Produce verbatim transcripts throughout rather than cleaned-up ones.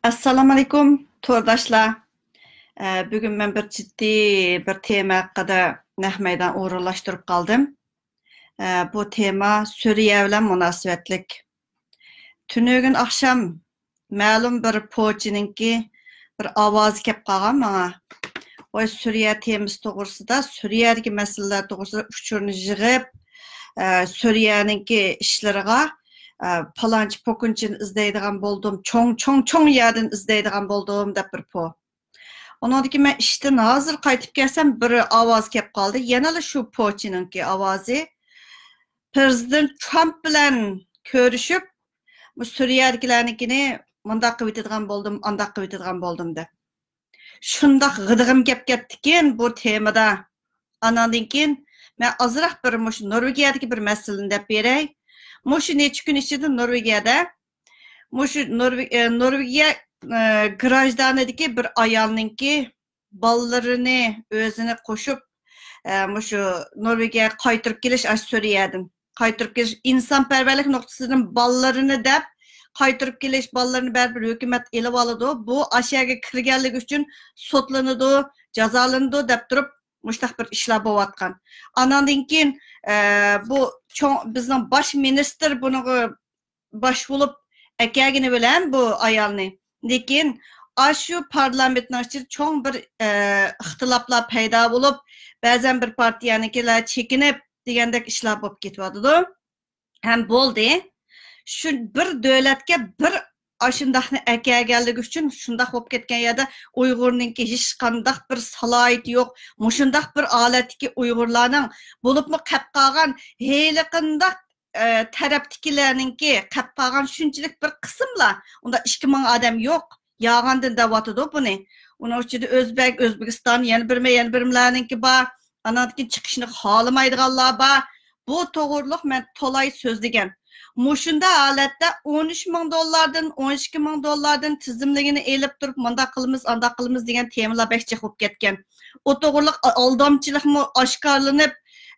ئەسسالامۇئەلەيكۇم، تورداشلار. ئە، بۈگۈن مەن بىر جىددىي بىر تېما ھەققىدە نەق مەيدان ئورۇنلاشتۇرۇپ قالدىم. ئە، بۇ تېما سۈرىيە بىلەن مۇناسىۋەتلىك. تۈنۈگۈن ئاخشام مەلۇم بىر پوچىنىڭكى بىر ئاۋازى كەپ قالغان ماڭا. ۋاي، سۈرىيە تېمىسى توغرىسىدا، سۈرىيەدىكى مەسىلىلەر توغرىسىدا ئۇچۇرنى يىغىپ، ئە، سۈرىيەنىڭكى ئىشلىرىغا، ئە، پالانچى پوكۇنچىنى ئىزدەيدىغان بولدۇم، چوڭ، چوڭ، چوڭ يەردىن ئىزدەيدىغان بولدۇم دەپ بىر پو. ئۇنىڭدىن كېيىن مەن ئىشتىن ھازىر قايتىپ كەلسەم، بىر ئاۋاز كەپ قالدى. يەنىلا شۇ پوچىنىڭكى ئاۋازى. پىرېزىدېنت ترامپ بىلەن كۆرۈشۈپ، بۇ سۈرىيەدىكىلەرنىڭكىنى مۇنداق قىلىۋېتىدىغان بولدۇم، ئانداق قىلىۋېتىدىغان بولدۇم دەپ. شۇنداق غىدىغىم كەپ كەتتىكىن بۇ تېمىدا. ئاناندىن كېيىن مەن ئازراق بىر مۇشۇ نورۋېگىيەدىكى بىر مەسىلىنى دەپ بېرەي. مۇشۇ نەچچە كۈن ئىچىدە نورۋېگىيەدە، مۇشۇ نورۋې-، ئە، نورۋېگىيە، ئە، گراژدانىدىكى بىر ئايالنىڭكى بالىلىرىنى ئۆزىنى قوشۇپ، ئە، مۇشۇ نورۋېگىيەگە قايتۇرۇپ كېلىش، ئاشۇ سۈرىيەدىن قايتۇرۇپ كېلىش، ئىنسانپەرۋەرلىك نۇقتىسىدىن بالىلىرىنى دەپ قايتۇرۇپ كېلىش، بالىلىرىنى بەرىبىر ھۆكۈمەت ئېلىۋالىدۇ. بۇ ئاشۇ يەرگە كىرگەنلىكى ئۈچۈن سوتلىنىدۇ، جازالىنىدۇ دەپ تۇرۇپ، مۇشۇنداق بىر ئىشلار بولۇۋاتقان. ئاناندىن كېيىن، ئە، بۇ چوڭ، بىزنىڭ باش مىنىستىر بۇنىڭغا باش بولۇپ ئەكەلگىنى بىلەن بۇ ئايالنى. لېكىن ئاشۇ پارلامېنتنىڭ ئىچىدە چوڭ بىر، ئە، ئىختىلاپلار پەيدا بولۇپ، بەزەن بىر پارتىيەنىڭكىلەر چېكىنىپ دېگەندەك ئىشلار بولۇپ كېتىۋاتىدۇ. ھەم بولدى. شۇ بىر دۆلەتكە بىر ئاشۇنداقنى ئەكەلگەنلىكى ئۈچۈن شۇنداق بولۇپ كەتكەن يەردە ئۇيغۇرنىڭكى ھېچقانداق بىر سالاھىيىتى يوق. مۇشۇنداق بىر ھالەتتىكى ئۇيغۇرلارنىڭ، بولۇپمۇ قەپ قالغان ھېلىقىنداق، ئە، تەرەپتىكىلەرنىڭكى قەپ قالغان شۇنچىلىك بىر قىسىملا، ئۇنداق ئىككى مىڭ ئادەم يوق. يالغاندىن دەۋاتىدۇ بۇنى. ئۇنىڭ ئىچىدە ئۆزبەك، ئۆزبېكىستان، يەنە بىرمە، يەنە بىرمىلەرنىڭكى بار. ئاناندىن كېيىن چىقىشنى خالىمايدىغانلار بار. بۇ توغرۇلۇق مەن تولاي سۆزلىگەن. مۇشۇنداق ھالەتتە ئون ئۈچ مىڭ دوللاردىن، ئون ئىككى مىڭ دوللاردىن تىزىملىكىنى ئېلىپ تۇرۇپ، مۇنداق قىلىمىز، ئانداق قىلىمىز دېگەن تېمىلار بەك جىق بولۇپ كەتكەن. ئۇ توغرۇلۇق ئا-، ئالدامچىلىقمۇ ئاشكارىلىنىپ،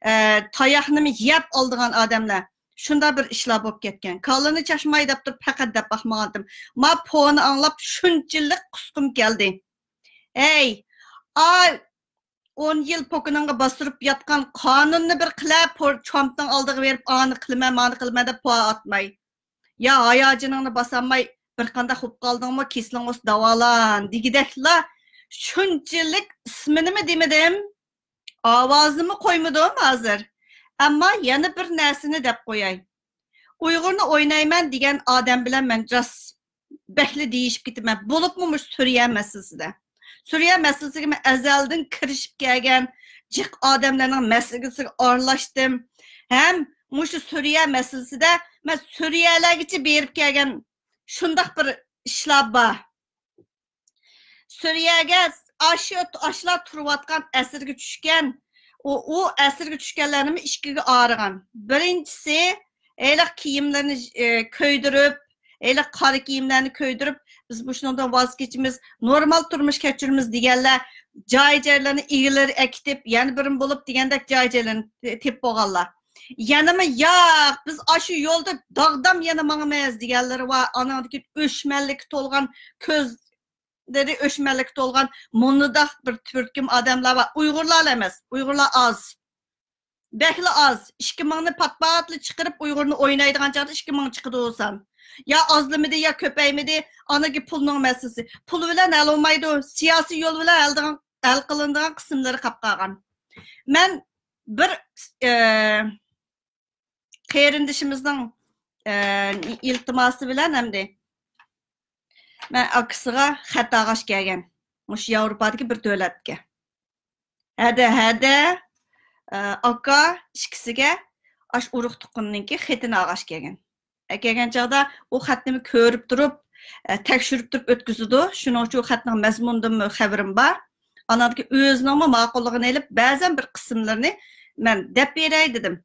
ئە، تاياقنىمۇ يەپ ئالىدىغان ئادەملەر. شۇنداق بىر ئىشلار بولۇپ كەتكەن. كاللىنى چاچماي دەپ تۇرۇپ پەقەت دەپ باقمىغانتىم. ما پونى ئاڭلاپ شۇنچىلىك قۇسقۇم كەلدى. ھەي، ئا، ئون يىل پوكىنىڭغا باستۇرۇپ ياتقان قانۇننى بىر قىلە، پور-، ترامپنىڭ ئالدىغا بېرىپ، ئانى قىلىمەن، مانى قىلىمەن دەپ پۇۋا ئاتماي. يا ھاياجىنىڭنى باسالماي، بىر قانداق بولۇپ قالدىڭمۇ، كېسىلىڭ بولسا داۋالان، دېگۈدەكلا شۇنچىلىك ئىسمىنىمۇ دېمىدىم، ئاۋازىمۇ قويمىدىم ھازىر. ئەمما يەنە بىر نەرسىنى دەپ قوياي. ئۇيغۇرنى ئوينايمەن دېگەن ئادەم بىلەن مەن راست بەكلا دېيىشىپ كېتىمەن. بولۇپمۇ مۇشۇ سۈرىيە مەسىلىسىدە. سۈرىيە مەسىلىسىگە مەن ئەزەلدىن كىرىشىپ كەلگەن جىق ئادەملەرنىڭ مەسىلىسىگە ئارىلاشتىم. ھەم مۇشۇ سۈرىيە مەسىلىسىدە مەن سۈرىيەلەرگىچە بېرىپ كەلگەن شۇنداق بىر ئىشلار بار. سۈرىيەگە ئاشۇ، ئاشۇلار تۇرۇۋاتقان ئەسىرگە چۈشكەن، ئۇ، ئۇ ئەسىرگە چۈشكەنلەرنىمۇ ئىككىگە ئايرىغان. بىرىنچىسى، ھېلىقى كىيىملىرىنى، ئى، كۆيدۈرۈپ، ھېلىقى قارا كىيىملەرنى كۆيدۈرۈپ، بىز مۇشۇنىڭدىن ۋاز كېچىمىز، نورمال تۇرمۇش كەچۈرىمىز دېگەنلەر، جاي-جايلارنى ئىگىلىرى ئەكېتىپ، يەنە بىرىمۇ بولۇپ دېگەندەك جاي-جايلارنى تېپىپ بولغانلار. يەنىمۇ ياق، بىز ئاشۇ يولدا داغدام يەنە ماڭىمىز دېگەنلىرى بار. ئانىڭدىن كېيىن ئۆچمەنلىككە تولغان كۆز، دېدى، ئۆچمەنلىككە تولغان مۇنداق بىر تۈركۈم ئادەملەر بار. ئۇيغۇرلار ئەمەس، ئۇيغۇرلار ئاز. بەكلا ئاز. ئىككى مىڭنى پات-پاتلا چىقىرىپ، ئۇيغۇرنى ئوينايدىغان چاغدا ئىككى مىڭ چىقىدۇ سان. يا ئازلىمىدى، يا كۆپەيمىدى، ئاندىن كېيىن پۇلنىڭ مەسىلىسى. پۇل بىلەن ھەل بولمايدۇ، سىياسىي يول بىلەن ھەل دىغان-، ھەل قىلىنىدىغان قىسىملىرى قاپ قالغان. مەن بىر، ئە، قېرىندىشىمىزنىڭ، ئە، ئىلتىماسى بىلەن ئەمدى مەن ئاكىسىغا خەت ئالغاچ كەلگەن. مۇشۇ ياۋروپادىكى بىر دۆلەتكە. ھەدە، ھەدە، ئە، ئاكا ئىككىسىگە ئاش ئۇرۇق تۇغقىنىنىڭكى خېتىنى ئالغاچ كەلگەن. ئەكەلگەن چاغدا ئۇ خەتنىمۇ كۆرۈپ تۇرۇپ، ئە، تەكشۈرۈپ تۇرۇپ ئۆتكۈزىدۇ. شۇنىڭ ئۈچۈن ئۇ خەتنىڭ مەزمۇنىدىنمۇ خەۋىرىم بار. ئاناندىكى ئۆزىنىڭمۇ ماقۇللۇقىنى ئېلىپ، بەزەن بىر قىسىملىرىنى مەن دەپ بېرەي دېدىم.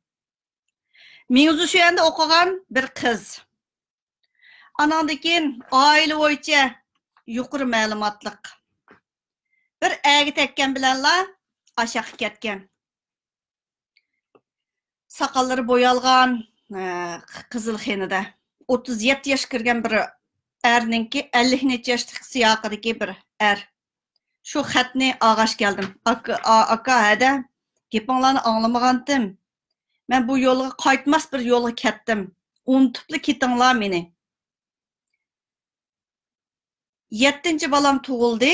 مىڭزۇ شۈەندە ئوقۇغان بىر قىز. ئاناندىن كېيىن ئائىلە بويىچە يۇقىرى مەلۇماتلىق. بىر ئەرگە تەگكەن بىلەنلا ئاشاققا كەتكەن. ساقاللىرى بويالغان، ئە، قىزىل خېنىدە. ئوتتۇز يەتتە ياشقا كىرگەن بىر ئەرنىڭكى ئەللىك نەچچە ياشلىق سىياقىدىكى بىر ئەر. شۇ خەتنى ئاغاچ كەلدىم. ئاكا، ئا-، ئاكا، ھەدە، گېپىڭلارنى ئاڭلىمىغانتىم. مەن بۇ يولغا قايتماس بىر يولغا كەتتىم. ئۇنتۇپلا كېتىڭلار مېنى. يەتتىنچى بالام تۇغۇلدى.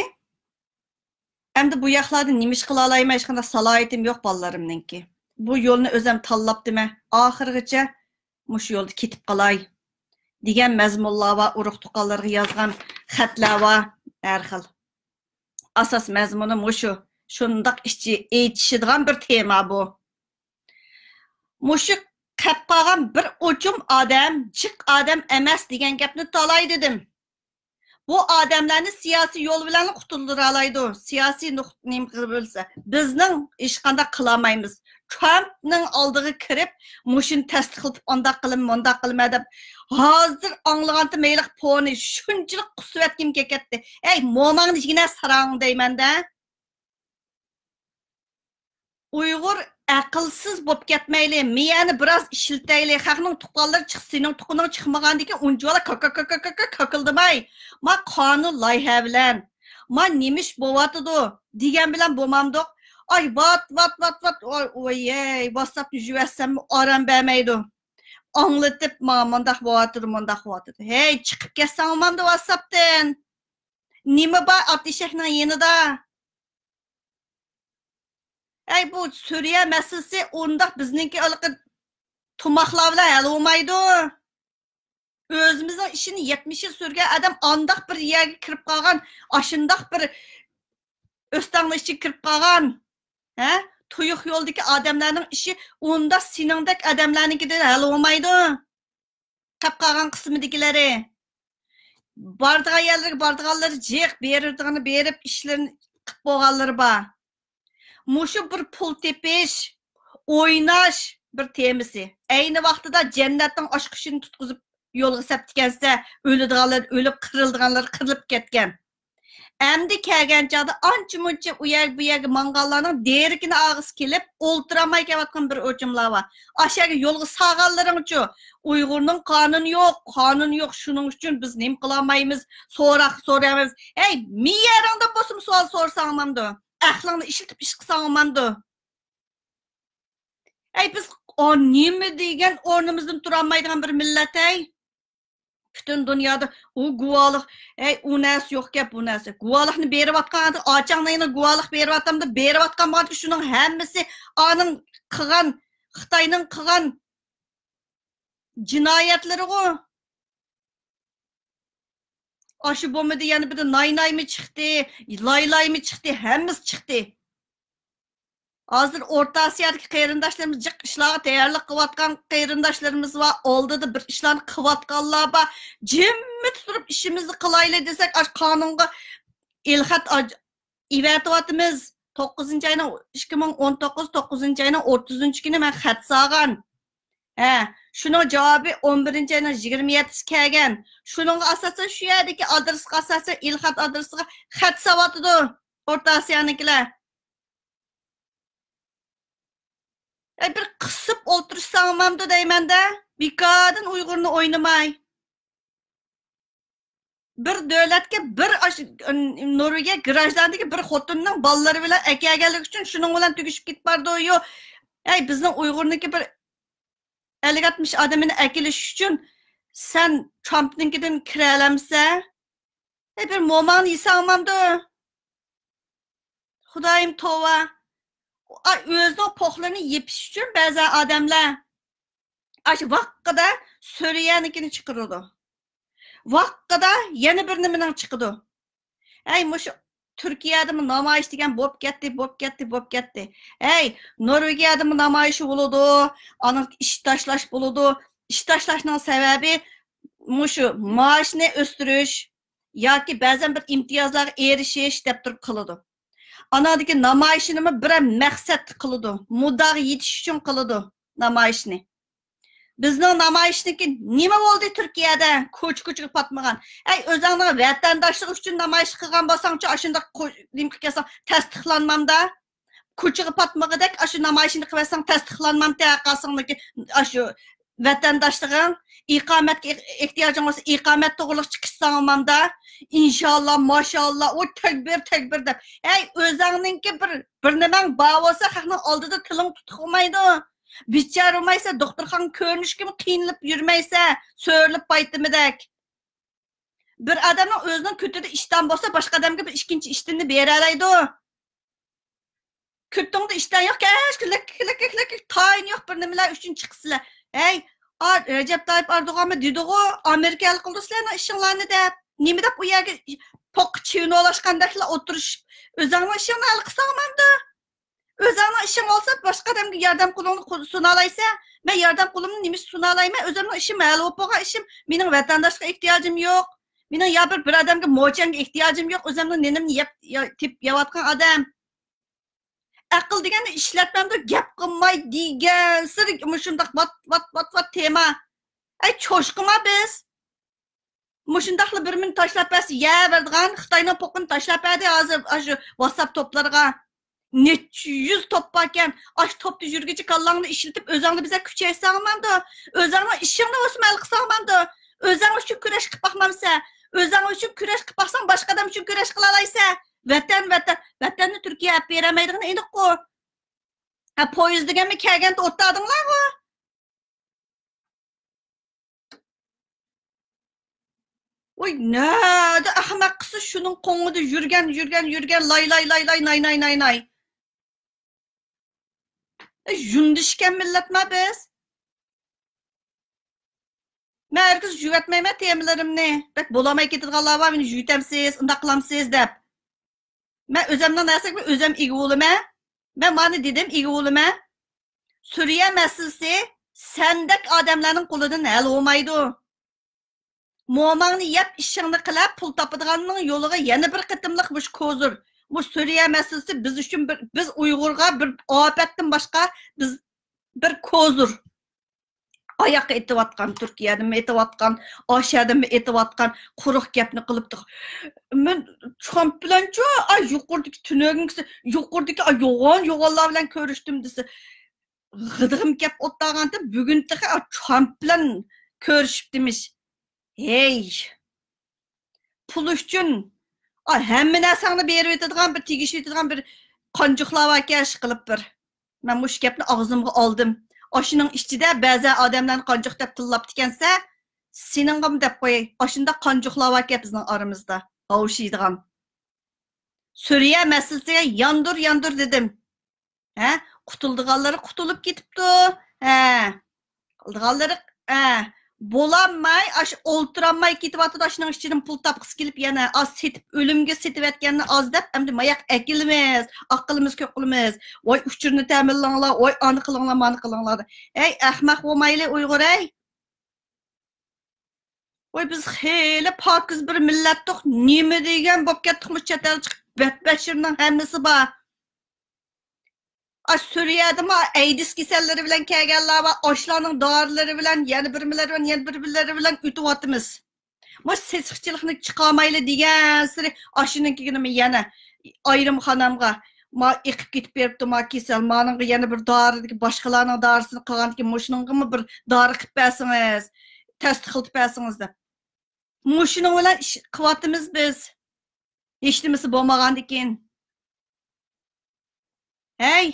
ئەمدى بۇ ياقلاردا نېمە ئىش قىلالايمەن، ھېچقانداق سالاھىيىتىم يوق بالىلىرىمنىڭكى. بۇ يولنى ئۆزۈم تاللاپتىمەن، ئاخىرغىچە مۇشۇ يولدا كېتىپ قالاي دېگەن مەزمۇنلار بار، ئۇرۇق-تۇغقانلارغا يازغان خەتلەر بار، ھەر خىل. ئاساس مەزمۇنى مۇشۇ، شۇنداق ئىچى ئېچىشىدىغان بىر تېما بۇ. مۇشۇ قېلىپ قالغان بىر ئوچۇم ئادەم جىق ئادەم ئەمەس دېگەن گەپنى تالاي دېدىم. بۇ ئادەملەرنى سىياسىي يول بىلەن قۇتۇلدۇرالايدۇ. سىياسىي نۇق-، نېمە قىلىپ بىلسە، بىزنىڭ ھېچقانداق قىلالمايمىز. ترامپنىڭ ئالدىغا كىرىپ، مۇشۇنى تەستىقلىتىپ، ئانداق قىلىمەن، مۇنداق قىلىمەن دەپ، ھازىر ئاڭلىغانتىم ھېلىقى پونى شۇنچىلىك قۇسۇۋەتكۈم كېلىپ كەتتى. ئەي، موماڭنى يېگىنە ساراڭ دەيمەن-دە. ئۇيغۇر ئەقىلسىز بولۇپ كەتمەيلى، مىيەنى بىراز ئىشلىتەيلى. خەقنىڭ تۇغقانلىرى چىقسا، سېنىڭ تۇغقىنىڭ چىقمىغاندىكىن ئۇنچىۋالا كاكا-، كاكا-، كاكا-، كاكىلدىماي. ما قانۇن لايىھە بىلەن، ما نېمە ئىش بوۋاتىدۇ دېگەن بىلەن بولمامدۇق. ئاي، ۋات، ۋات، ۋات، ۋات، ۋاي، ۋاي، ۋاتساپنى يۈزۈۋەتسەممۇ ئارام بەرمەيدۇ. ئاڭلىتىپ، ما مۇنداق بوۋاتىدۇ، مۇنداق بوۋاتىدۇ. ھەي، چىقىپ كەتسەڭ بولمامدۇ ۋاتساپتىن؟ نېمە بار ئات ئېشەكنىڭ يېنىدا؟ ئەي، بۇ سۈرىيە مەسىلىسى ئۇنداق بىزنىڭكى ھېلىقى تۇماقلار بىلەن ھەل بولمايدۇ. ئۆزىمىزنىڭ ئىشىنى يەتمىش يىل سۈرگەن ئادەم ئانداق بىر يەرگە كىرىپ قالغان، ئاشۇنداق بىر ئۆستەڭنىڭ ئىچىگە كىرىپ قالغان، ھە؟ تۇيۇق يولدىكى ئادەملەرنىڭ ئىشى ئۇنداق سېنىڭدەك ئادەملەرنىڭكىدىن ھەل بولمايدۇ. قېلىپ قالغان قىسمىدىكىلىرى. بارىدىغان يەرلىرىگە بارىدىغانلىرى جىق، بېرىدىغىنى بېرىپ، ئىشلىرىنى قىلىپ بولغانلىرى بار. مۇشۇ بىر پۇل تېپىش، ئويناش بىر تېمىسى. ئەينى ۋاقتىدا جەننەتنىڭ ئاچقۇچىنى تۇتقۇزۇپ يولغا سەپتىكەنسە، ئۆلىدىغانلار ئۆلۈپ، قىرىلىدىغانلار قىرىلىپ كەتكەن. ئەمدى كەلگەن چاغدا ئانچە-مۇنچە ئۇ يەرگە، بۇ يەرگە ماڭغانلارنىڭ دېرىكىنى ئاغىسى كېلىپ، ئولتۇرالماي كېلىۋاتقان بىر ئوچۇملار بار. ئاشۇ يەرگە يولغا سالغانلىرىڭچۇ؟ ئۇيغۇرنىڭ قانۇنى يوق، قانۇن يوق، شۇنىڭ ئۈچۈن بىز نېمە قىلالمايمىز، سوراق سورايمىز. ھەي، مىيەرىڭدىن بولسىمۇ سوئال سورىساڭ بولمامدۇ؟ ئەقلىڭنى ئىشلىتىپ ئىش قىلساڭ بولمامدۇ؟ ئەي، بىز، ئا، نېمە دېگەن ئورنىمىزدىن تۇرالمايدىغان بىر مىللەت، ھەي. پۈتۈن دۇنيادا ئۇ گۇۋاھلىق، ئەي، ئۇ نەرسە يوق گەپ، بۇ نەرسە. گۇۋاھلىقنى بېرىۋاتقان، ئاچاڭنىڭ گۇۋاھلىق بېرىۋاتامدۇ؟ بېرىۋاتقان بولغاندىكىن شۇنىڭ ھەممىسى ئانىڭ قىلغان، خىتاينىڭ قىلغان جىنايەتلىرىغۇ. ئاشۇ بولمىدى، يەنە بىر ناينايمۇ چىقتى، لايلايمۇ چىقتى، ھەممىسى چىقتى. ھازىر ئورتا ئاسىيادىكى قېرىنداشلىرىمىز جىق ئىشلارغا تەييارلىق قىلىۋاتقان قېرىنداشلىرىمىز بار، ئالدىدا بىر ئىشلارنى قىلىۋاتقانلار بار. جىممىدە تۇرۇپ ئىشىمىزنى قىلايلى دېسەك، ئاشۇ قانۇنغا ئېلخەت ئاج-، ئېۋەتىۋاتىمىز. توققۇزىنچى ئاينىڭ، ئىككى مىڭ ئون توققۇز، توققۇزىنچى ئاينىڭ ئوتتۇزىنچى كۈنى مەن خەت سالغان. ھە، شۇنىڭ جاۋابى ئون بىرىنچى ئاينىڭ يىگىرمە يەتتىسى كەلگەن. شۇنىڭغا ئاساسەن، شۇ يەردىكى ئادرېسقا ئاساسەن، ئېلخەت ئادرېسىغا خەت ساۋاتىدۇ ئورتا ئاسىيانىڭكىلەر. ئەي، بىر قىسىپ ئولتۇرساڭ بولمامدۇ دەيمەن-دە، بىكاردىن ئۇيغۇرنى ئوينىماي. بىر دۆلەتكە بىر ئاش-، نورۋېگىيە گراژدانىدىكى بىر خوتۇننىڭ بالىلىرى بىلەن ئەكەلگەنلىكى ئۈچۈن شۇنىڭ بىلەن تۈگىشىپ كېتىپ بارىدۇ. يو، ئەي، بىزنىڭ ئۇيغۇرنىڭكى بىر ئەللىك ئاتمىش ئادىمىنى ئەكېلىش ئۈچۈن سەن ترامپنىڭكىدىن كىرەلەمسە؟ ئەي، بىر موماڭنى يېسەڭ بولمامدۇ؟ خۇدايىم توۋا. ئاي، ئۆزىنىڭ پوقلىرىنى يېپىش ئۈچۈن بەزى ئادەملەر ئاشۇ ۋاققىدا سۈرىيەنىڭكىنى چىقىرىدۇ. ۋاققىدا يەنە بىر نېمىنىڭ چىقىدۇ. ئەي، مۇشۇ تۈركىيەدىمۇ نامايىش دېگەن بولۇپ كەتتى، بولۇپ كەتتى، بولۇپ كەتتى. ئەي، نورۋېگىيەدىمۇ نامايىش بولىدۇ، ئاندىن ئىش تاشلاش بولىدۇ. ئىش تاشلاشنىڭ سەۋەبى مۇشۇ مائاشنى ئۆستۈرۈش ياكى بەزەن بىر ئىمتىيازلارغا ئېرىشىش دەپ تۇرۇپ قىلىدۇ. ئاناندىكى نامايىشىنىمۇ بىرەر مەقسەتكە قىلىدۇ، مۇددىئاغا يېتىش ئۈچۈن قىلىدۇ نامايىشنى. بىزنىڭ نامايىشنىڭكى نېمە بولدى تۈركىيەدە؟ كوچا-كوچىغا پاتمىغان. ئەي، ئۆزۈڭنىڭ ۋەتەنداشلىقى ئۈچۈن نامايىش قىلغان بولساڭچۇ، ئاشۇنداق قو-، نېمە قىلىپ كەلسەڭ، تەستىقلانمامدا؟ كوچىغا پاتمىغۇدەك ئاشۇ نامايىشنى قىلىۋەتسەڭ، تەستىقلانمامتى ھەرقايسىڭنىڭكى ئاشۇ ۋەتەنداشلىقىڭ، ئىقامەتكە ئېھ-، ئېھتىياجىڭ بولسا، ئىقامەت توغرىلىق چىقىشساڭ ئاماندا، ئىنشاللا، ماشاللا، ئۇ تەكبىر، تەكبىر دەپ. ھەي، ئۆزەڭنىڭكى بىر، بىر نېمەڭ بار بولسا، خەقنىڭ ئالدىدا تىلىڭ تۇتۇق بولمايدۇ. بىچارە بولمايسەن، دوختۇرخانىغا كۆرۈنۈشكىمۇ قىينىلىپ يۈرمەيسەن، سۆرىلىپ پايتىمىدەك. بىر ئادەمنىڭ ئۆزىنىڭ كۆتىدە ئىشتان بولسا، باشقا ئادەمگە بىر ئىككىنچى ئىشتىننى بېرەلەيدۇ. كۆتۈڭدە ئىشتان يوق، كەچكۈ لەككە، لەككە، لەككە، تايىنى يوق بىر نېمىلەر ئۈچۈن چىقىسىلەر. ھەي، ئا، رەجەپ تايىپ ئەردوغانمۇ دېدىغۇ، ئامېرىكا ھەل قىلىدۇ سىلەرنىڭ ئىشىڭلارنى دەپ. نېمە دەپ ئۇ يەرگە پوققا چىۋىن ئولاشقاندەكلا ئولتۇرۇشۇپ، ئۆزەڭنىڭ ئىشىڭنى ھەل قىلساڭ بولامدۇ؟ ئۆزۈڭنىڭ ئىشىڭ بولسا، باشقا ئادەمگە ياردەم قولۇڭنى قو-، سۇنالايسەن. مەن ياردەم قولۇمنى نېمىشقا سۇنالايمەن؟ ئۆزۈمنىڭ ئىشىم ھەل بولۇپ بولغان ئىشىم. مېنىڭ ۋەتەنداشلىققا ئېھتىياجىم يوق. مېنىڭ يا بىر، بىر ئادەمگە موچەنگە ئېھتىياجىم يوق. ئۆزۈمنىڭ نېنىمنى يەپ، يا-، تېپىپ يەۋاتقان ئادەم. ئەقىل دېگەننى ئىشلەتمەمدۇ، گەپ قىلماي دېگەنسېرى مۇشۇنداق ۋات، ۋات، ۋات، ۋات تېما. ئەي، چوشقىما بىز؟ مۇشۇنداقلا بىر مىنۇت تاشلاپ بەرسە يەۋېرىدىغان، خىتاينىڭ پوقىنى تاشلاپ بەردى ھازىر ئاشۇ ۋاتساپ توپلىرىغا. نەچچە يۈز توپ باركەن، ئاشۇ توپتا يۈرگۈچە كاللاڭنى ئىشلىتىپ، ئۆزۈڭنى بىزگە كۈچەيتسەڭ بولامدۇ؟ ئۆزۈڭنىڭ ئىشىڭنى بولسا ھەل قىلساڭ بولامدۇ؟ ئۆزۈڭ ئۈچۈن كۈرەش قىلىپ باقمامسەن؟ ئۆزۈڭ ئۈچۈن كۈرەش قىلىپ باقساڭ، باشقا ئادەم ئۈچۈن كۈرەش قىلالايسەن. ۋەتەن، ۋەتەن، ۋەتەننى تۈركىيە ئەپ بېرەلمەيدىغىنى ئېنىققۇ. ھە، پويىز دېگەنمۇ كەلگەندە ئولتۇردىڭلارغۇ. ۋاي، نەدە ئەخمەق قىسى شۇنىڭ قوڭىدا يۈرگەن، يۈرگەن، يۈرگەن، لاي، لاي، لاي، لاي، ناي، ناي، ناي، ناي. ئە، يۇندىشىكەن مىللەتما بىز؟ مەن ھەرگىز يۇيۇۋەتمەيمەن تېمىلىرىمنى. بەك بولالماي كېتىدىغانلار بار، مېنى يۇيۇتەمسىز، ئۇنداق قىلامسىز دەپ. مەن ئۆزەمنىڭ نەرسىگە ئۆزەم ئىگە بولىمەن. مەن مانا دېدىم، ئىگە بولىمەن. سۈرىيە مەسىلىسى سەندەك ئادەملەرنىڭ قولىدىن ھەل بولمايدۇ. موماڭنى يەپ، ئىشىڭنى قىلە، پۇل تاپىدىغاننىڭ يولىغا يەنە بىر قېتىملىق مۇشۇ كوزۇر. مۇشۇ سۈرىيە مەسىلىسى بىز ئۈچۈن بىر، بىز ئۇيغۇرغا بىر ئاپەتتىن باشقا بىز بىر كوزۇر. ئاياققا ئېتىۋاتقان، تۈركىيەدىمۇ ئېتىۋاتقان، ئاشەدىمۇ ئېتىۋاتقان، قۇرۇق گەپنى قىلىپتۇ. مەن ترامپ بىلەنچۇ، ئا، يۇقىرىدىكى تۈنۈگۈنكىسى، يۇقىرىدىكى، ئا، يوغان، يوغانلار بىلەن كۆرۈشتۈم دېسە، غىدىقىم كەپ ئولتۇرغانتىم، بۈگۈن تېخى، ئا، ترامپ بىلەن كۆرۈشۈپتىمىش. ھەي! پۇل ئۈچۈن، ئا، ھەممە نەرسەڭنى بېرىۋېتىدىغان بىر، تېگىشىۋېتىدىغان بىر قانجۇقلار باركەن، ئىشقىلىپ بىر. مەن مۇشۇ گەپنى ئاغزىمغا ئالدىم. ئاشۇنىڭ ئىچىدە بەزى ئادەملەرنى قانجۇق دەپ تىللاپتىكەنسە، سېنىڭغىمۇ دەپ قوياي. ئاشۇنداق قانجۇقلار باركەن بىزنىڭ ئارىمىزدا. ھاۋشىيدىغان. سۈرىيە مەسىلىسىگە ياندۇر، ياندۇر دېدىم. ھە؟ قۇتۇلىدىغانلىرى قۇتۇلۇپ كېتىپتۇ. ھە. قالىدىغانلىرى، ھە. بولالماي، ئاشۇ ئولتۇرالماي كېتىۋاتىدۇ، ئاشۇنىڭ ئىچىدىن پۇل تاپقۇسى كېلىپ يەنە. ئاز سېتىپ، ئۆلۈمگە سېتىۋەتكەننى ئاز دەپ، ئەمدى ماياق ئەكېلىمىز، ئاق قىلىمىز، كۆك قىلىمىز. ۋاي، ئۇچۇرنى تەمىنلەڭلار، ۋاي، ئانى قىلىڭلار، مانى قىلىڭلار. ھەي، ئەخمەق بولمايلى، ئۇيغۇر، ھەي. ۋاي، بىز خېلى پاكىز بىر مىللەتتۇق. نېمە دېگەن بولۇپ كەتتۇق، مۇشۇ چەت ئەلگە چىقىپ، بەتبەشىرنىڭ ھەممىسى بار. ئا، سۈرىيەدىمۇ ئەيدىز كېسەللىرى بىلەن كەلگەنلەر بار، ئاشۇلارنىڭ دارىلىرى بىلەن، يەنە بىرمىلەر بىلەن، يەنە بىرمىلەر بىلەن ئۆتۈۋاتىمىز. مۇشۇ سېسىقچىلىقنى چىقارمايلى دېگەنسېرى، ئاشۇنىڭكىگىنىمۇ يەنە ئايرىم خانامغا، ما، ئېقىپ كېتىپ بېرىپتۇ، ما، كېسەل، مانىڭغا يەنە بىر دارىدىكى، باشقىلارنىڭ دارىسىنى قىلغاندىكىن، مۇشۇنىڭغىمۇ بىر دارى قىلىپ بەرسىڭىز، تەستىق قىلىپ بەرسىڭىز دەپ. مۇشۇنىڭ بىلەن ئىش قىلىۋاتىمىز بىز. ھېچنېمىسى بولمىغاندىكىن. ھەي،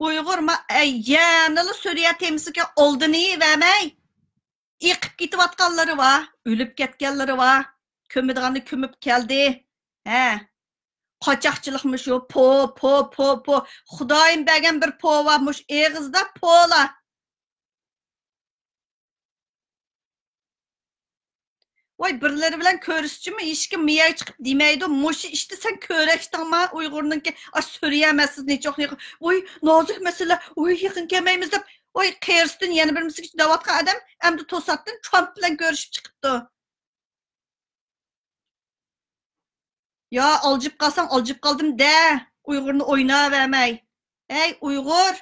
ئۇيغۇر، ما-، ئەي، يەنىلا سۈرىيە تېمىسىگە ئالدىنىۋەرمەي، ئېقىپ كېتىۋاتقانلىرى بار، ئۆلۈپ كەتكەنلىرى بار، كۆمىدىغاننى كۆمۈپ كەلدى. ھە، قاچاقچىلىقمۇ شۇ، پو، پو، پو، پو. خۇدايىم بەرگەن بىر پو بار، مۇشۇ ئېغىزدا پولا. ۋاي، بىرلىرى بىلەن كۆرۈشسىچۇمۇ ھېچكىم مىيەگە چىقىپ دېمەيدۇ. مۇشۇ ئىشتا سەن كۆرەشتىڭما ئۇيغۇرنىڭكى، ئا، سۈرىيە مەسىلىسىنى ھېچ ۋاقىت يېقىن، ۋاي، نازۇك مەسىلە، ۋاي، يېقىن كەلمەيمىز دەپ، ۋاي، قېرىسىدىن يەنە بىرمىسىگە چىداۋاتقان ئادەم ئەمدى توساتتىن ترامپ بىلەن كۆرۈشۈپ چىقىپتۇ. يا ئالجىپ قالساڭ، ئالجىپ قالدىم دە، ئۇيغۇرنى ئويناۋەرمەي. ئەي ئۇيغۇر،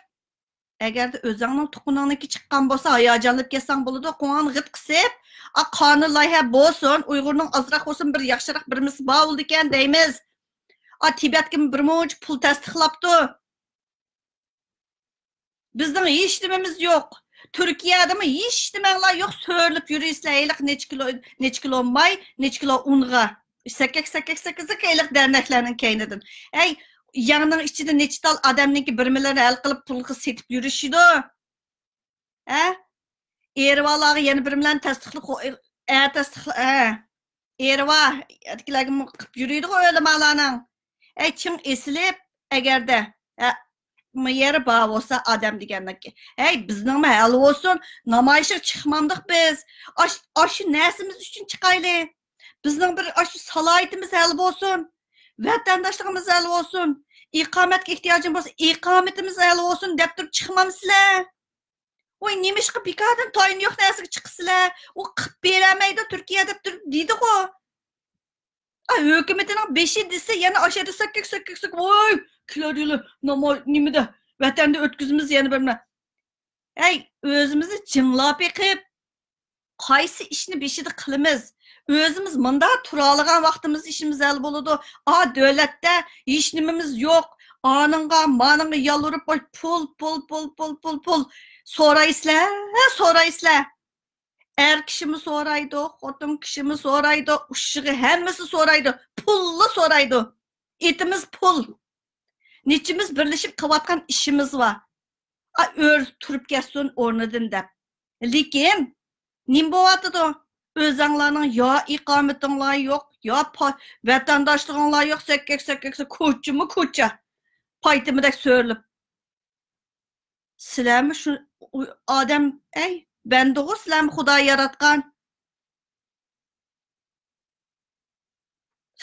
ئەگەردە ئۆزۈڭنىڭ تۇغقىنىڭنىڭكى چىققان بولسا، ھاياجانلىنىپ كەتسەڭ بولىدۇ، قوڭۇڭنى غىت قىسىپ، ئا، قانۇن لايىھە بولسۇن، ئۇيغۇرنىڭ ئازراق بولسۇن بىر ياخشىراق بىرمىسى بار بولىدىكەن دەيمىز. ئا، تىبەتكىمۇ بىر مۇنچە پۇل تەستىقلاپتۇ. بىزنىڭ ھېچ نېمىمىز يوق. تۈركىيەدىمۇ ھېچنېمەڭلار يوق، سۆرىلىپ يۈرىسىلەر، ھېلىقى نەچچە كىلو، نەچچە كىلو ماي، نەچچە كىلو ئۇنغا. سەككەك، سەككەك، سەككەك، سەككەك ھېلىقى دەرنەكلەرنىڭ كەينىدىن. ئەي، يەڭنىڭ ئىچىدە نەچچە تال ئادەمنىڭكى بىرمىلىرىنى ھەل قىلىپ پۇلغا سېتىپ يۈرۈشىدۇ. ھە؟ ئېرىۋالارغا يەنە بىر بىلەن تەستىقلىق، ئە، تەستىقلىق، ھە. ئېرىۋا، ئەتىكىلەرگە قىپ يۈرىدىغۇ ئۆلىمالارنىڭ. ئەي، چىڭ ئېسىلىپ، ئەگەردە، ھە، مۇ يەرى بار بولسا ئادەم دېگەننىڭكى. ھەي، بىزنىڭمۇ ھەل بولسۇن، نامايىشقا چىقمامدۇق بىز. ئاش-، ئاشۇ نەرسىمىز ئۈچۈن چىقايلى. بىزنىڭ بىر ئاشۇ سالاھىيىتىمىز ھەل بولسۇن. ۋەتەنداشلىقىمىز ھەل بولسۇن. ئىقامەتكە ئېھتىياجىم بولسا، ئىقامىتىمىز ھەل بولسۇن دەپ تۇرۇپ چىقمامسىلەر؟ ۋاي، نېمىشقا بىكاردىن تايىنى يوق نەرسىگە چىقىسىلەر؟ ئۇ قىپ بېرەلمەيدۇ تۈركىيە دەپ تۇرۇپ دېدىغۇ. ئا، ھۆكۈمىتىنىڭ بېشى دېسە، يەنە ئاشۇ يەردە سۆككەك، سۆككەك، سۆككەك، ۋاي، كېلەر يىلى ناما-، نېمىدە، ۋەتەندە ئۆتكۈزىمىز يەنە بىر نېمە. ھەي، ئۆزىمىزنى جىڭلاپ بېقىپ، قايسى ئىشنى بېشىدا قىلىمىز؟ ئۆزىمىز مۇندا تۇرالىغان ۋاقتىمىزدا ئىشىمىز ھەل بولىدۇ. ئا، دۆلەتتە ھېچ نېمىمىز يوق. ئانىڭغا، مانىڭغا يالۋۇرۇپ، ۋاي، پۇل، پۇل، پۇل، پۇل، پۇل، پۇل سورايسىلەر، سورايسىلەر. ئەر كىشىمۇ سورايدۇ، خوتۇن كىشىمۇ سورايدۇ، ئۇششىقى ھەممىسى سورايدۇ. پۇللا سورايدۇ. ئېتىمىز پۇل. نېچىمىز بىرلىشىپ قىلىۋاتقان ئىشىمىز بار. ئا، ئۆزى تۇرۇپ كەتسۇن ئورنىدىن دەپ. لېكىن نېمە بولۇۋاتىدۇ؟ ئۆزەڭلارنىڭ يا ئىقامىتىڭلار يوق، يا پا-، ۋەتەنداشلىقىڭلار يوق، سەككەك، سەككەك، سە-، كوچىمۇ كوچا. پايتىمىدەك سۆرىلىپ. سىلەرمۇ شۇ ئۇ-، ئادەم، ئەي، بەندىغۇ سىلەرمۇ خۇدا ياراتقان.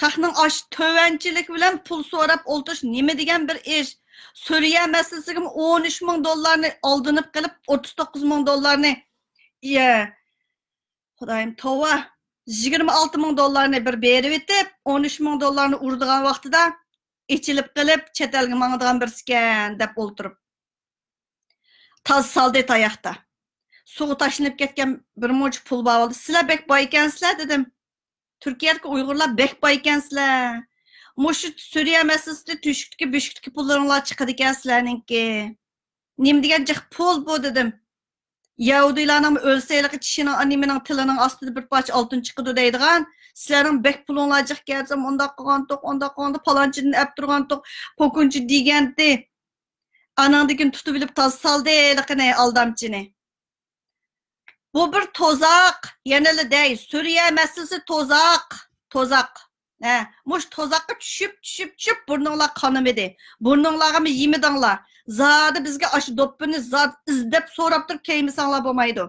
خەقنىڭ ئاش تۆۋەنچىلىك بىلەن پۇل سوراپ ئولتۇرۇش نېمە دېگەن بىر ئىش؟ سۈرىيە مەسىلىسىگىمۇ ئون ئۈچ مىڭ دوللارنى ئالدىنىپ قېلىپ، ئوتتۇز توققۇز مىڭ دوللارنى، يە، خۇدايىم، توۋا، يىگىرمە ئالتە مىڭ دوللارنى بىر بېرىۋېتىپ، ئون ئۈچ مىڭ دوللارنى ئۇرىدىغان ۋاقتىدا ئېچىلىپ قېلىپ، چەت ئەلگە ماڭىدىغان بىرسىكەن دەپ ئولتۇرۇپ. تازا سالدى تاياقتا. سۇغا تاشلىنىپ كەتكەن بىر مۇنچە پۇل بار بولدى. سىلەر بەك باي ئىكەنسىلەر، دېدىم. تۈركىيەدىكى ئۇيغۇرلار بەك باي ئىكەنسىلەر. مۇشۇ سۈرىيە مەسىلىسىدە تۆشۈكتىكى، بۆشۈكتىكى پۇللىرىڭلار چىقىدىكەن سىلەرنىڭكى. نېمە دېگەن جىق پۇل بۇ، دېدىم. يەھۇدىيلارنىڭ ئۆلسە ھېلىقى چىشىنىڭ، نېمىنىڭ، تىلىنىڭ ئاستىدا بىر پارچە ئالتۇن چىقىدۇ دەيدىغان. سىلەرنىڭ بەك پۇلۇڭلار جىق كەلسە، ئۇنداق قىلغانتۇق، ئۇنداق قىلغانتۇق، پالانچىدىن ئەپ تۇرغانتۇق، پوكۇنچى دېگەنتى. ئاناڭدىكىن تۇتۇۋېلىپ تازا سالدى ھېلىقىنى، ئالدامچىنى. بۇ بىر توزاق، يەنىلا دەي، سۈرىيە مەسىلىسى توزاق، توزاق. ھە، مۇشۇ توزاققا چۈشۈپ، چۈشۈپ، چۈشۈپ، بۇرنۇڭلار قانىمىدى. بۇرنۇڭلارغىمۇ يېمىدىڭلار. زادى بىزگە ئاشۇ دوپپىنى زادى ئىزدەپ سوراپ تۇرۇپ كەيمىسەڭلار بولمايدۇ.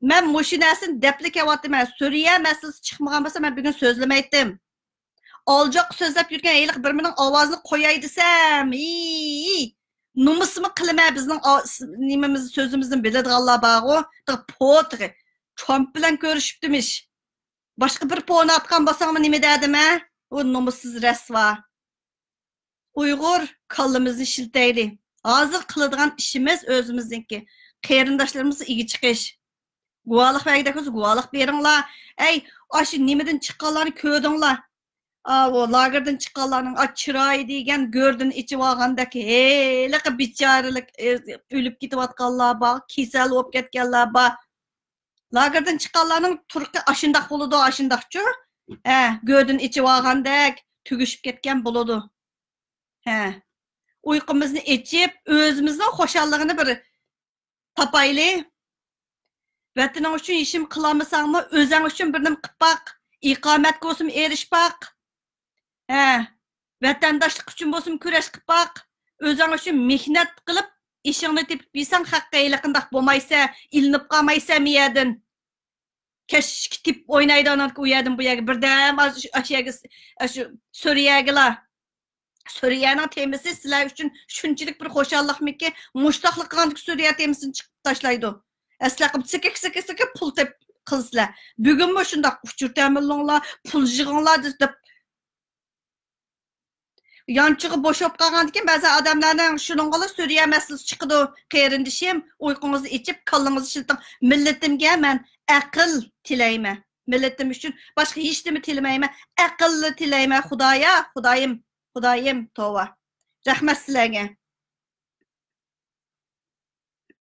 مەن مۇشۇ نەرسىنى دەپلا كەۋاتىمەن. سۈرىيە مەسىلىسى چىقمىغان بولسا، مەن بۈگۈن سۆزلىمەيتتىم. ئالجاق سۆزلەپ يۈرگەن ھېلىقى بىر مېنىڭ ئاۋازىنى قوياي دېسەم، ھىي، نومۇسمۇ قىلىمەن، بىزنىڭ ئا-، س-، نېمىمىز، سۆزىمىزنى بىلىدىغانلار بارغۇ، تېخى پوتىغى، ترامپ بىلەن كۆرۈشۈپتىمىش. باشقا بىر پونى ئاتقان بولساڭمۇ نېمە دەدىم، ھە؟ ئۇ نومۇسسىز رەسۋا. ئۇيغۇر، كاللىمىزنى ئىشلىتەيلى. ھازىر قىلىدىغان ئىشىمىز ئۆزىمىزنىڭكى. قېرىنداشلىرىمىزغا ئىگە چىقىش. گۇۋاھلىق بەرگۈدەك بولسا گۇۋاھلىق بېرىڭلار. ئەي، ئاشۇ نېمىدىن چىققانلارنى كۆردۈڭلار. ئاۋۇ لاگېردىن چىققانلارنىڭ، ئا، چىرايى دېگەن گۆردىن ئېچىۋالغاندەك، ھېلىقى بىچارىلىك، ئۆ-، ئۆلۈپ كېتىۋاتقانلار بار، كېسەل بولۇپ كەتكەنلەر بار. لاگېردىن چىققانلارنىڭ تۇرقى ئاشۇنداق بولىدۇ، ئاشۇنداقچۇ؟ ھە، گۆردىن ئېچىۋالغاندەك تۈگىشىپ كەتكەن بولىدۇ. ھە. ئۇيقۇمىزنى ئېچىپ، ئۆزىمىزنىڭ خۇشاللىقىنى بىر تاپايلى. ۋەتىنىڭ ئۈچۈن ھېچنېمە قىلالمىساڭمۇ، ئۆزەڭ ئۈچۈن بىر نېمە قىلىپ باق. ئىقامەتكە بولسىمۇ ئېرىشىپ باق. ھە، ۋەتەنداشلىق ئۈچۈن بولسىمۇ كۈرەش قىلىپ باق. ئۆزۈڭ ئۈچۈن مېھنەت قىلىپ، ئېشىڭنى تېپىپ يېسەڭ، خەققە ھېلىقىنداق بولمايسەن، ئىلىنىپ قالمايسەن مۇ يەردىن. كەچكە تېپىپ ئوينايدىغان ئۇ يەردىن بۇ يەرگە، بىردەم ئاشۇ، ئاشۇ يەرگە، ئاشۇ سۈرىيەگىلا. سۈرىيەنىڭ تېمىسى سىلەر ئۈچۈن شۇنچىلىك بىر خۇشاللىقمىكى، مۇشتاقلىق قىلغاندىكى سۈرىيە تېمىسىنى چىقىپ تاشلايدۇ. ئەسلى قىلىپ سىكىك، سىكىك، سىكىك پۇل تېپ قىلسىلەر. بۈگۈنمۇ شۇنداق ئۇچۇر تەمىنلىڭلار، پۇل يىغىڭلار دەپ. يانچۇقى بوشاپ قالغاندىكىن بەزى ئادەملەرنىڭ شۇنىڭغىلا سۈرىيە مەسىلىسى چىقىدۇ. قېرىندىشىم، ئۇيقۇڭىزنى ئېچىپ، كاللىڭىزنى ئىشلىتىڭ. مىللىتىمگە مەن ئەقىل تىلەيمەن. مىللىتىم ئۈچۈن باشقا ھېچنېمە تىلىمەيمەن. ئەقىللا تىلەيمەن. خۇدايا، خۇدايىم، خۇدايىم، توۋا. رەھمەت سىلەرگە.